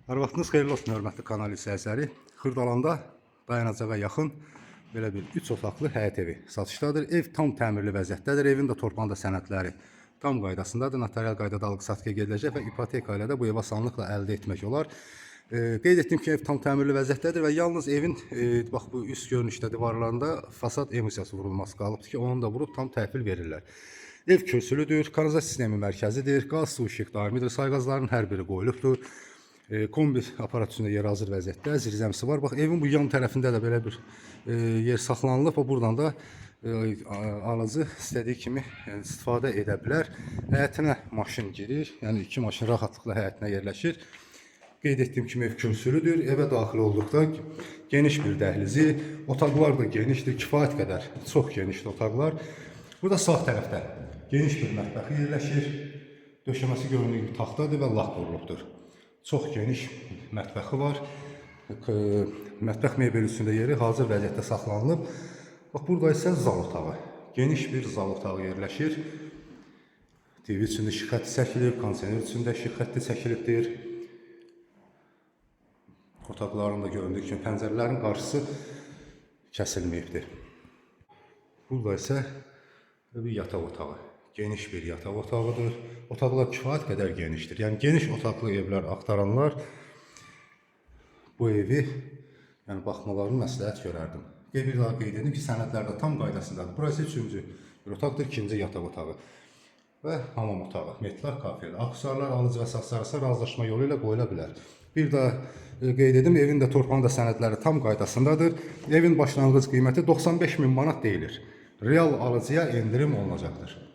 Hər vaxtınız xeyirli olsun, hörmətli kanal izləyiciləri. Xırdalanda dayanacağa yaxın belə bir 3 otaqlı həyət evi satışdadır. Ev tam təmirli vəziyyətdədir. Evin də torpağın da sənədləri tam qaydasındadır. Notarial qaydada alqı-satqıya gediləcək və ipoteka ilə də bu ev asanlıqla əldə etmək olar. Qeyd etdim ki, ev tam təmirli vəziyyətdədir və yalnız evin bax bu üst görünüşdə divarlarında fasad emulsiyası vurulması qalıbdır ki, onu da vurub tam təhvil verirlər. Ev kürsülüdür, kanalizasiya sistemi mərkəzidir, qaz, su, işıq daimidir, sayğacların hər biri qoyulubdur. Kombi aparat üstündə yer hazır vəziyyətdə, zirzəmisi var. Bax, evin bu yan tərəfində də belə bir yer saxlanılıb və buradan da alıcı istədiyi kimi yəni, istifadə edə bilər. Həyətinə maşın girir, yəni iki maşın rahatlıqla həyətinə yerləşir. Qeyd etdiyim kimi ev kürsülüdür. Evə daxil olduqda geniş bir dəhlizi, otaqlar da genişdir, kifayət qədər çox genişdir otaqlar. Burada sağ tərəfdə geniş bir mətbəxi yerləşir. Döşəməsi göründüyü kimi taxtadır və lak vurulubdur. Çox geniş mətbəxi var. Mətbəx mebeli üstündə yeri hazır vəziyyətdə saxlanılıb. Bax burada isə zal otağı. Geniş bir zal otağı yerləşir. TV üçün işıq xətti çəkilib, kondisioner üçün də işıq xətti çəkilibdir. Otaqların da göründüyü kimi pəncərələrin qarşısı kəsilməyibdir. Burada isə bir yataq otağı. Geniş bir yataq otağıdır. Otaqlar kifayət qədər genişdir. Yəni geniş otaqlı evlər axtaranlar bu evi yəni baxmalarını məsləhət görərdim. Bir daha qeyd edim ki, sənədlər də tam qaydasındadır. Burası üçüncü bir otaqdır, ikinci yataq otağı və hamam otağı. Metlaq kafeli. Aksesuarlar alıcı və satıcı arasında razılaşma yolu ilə qoyula bilər. Bir daha qeyd edim, evin də torpağın da sənədləri tam qaydasındadır. Evin başlanğıc qiyməti 95 min manat deyilir. Real alıcıya endirim olunacaqdır.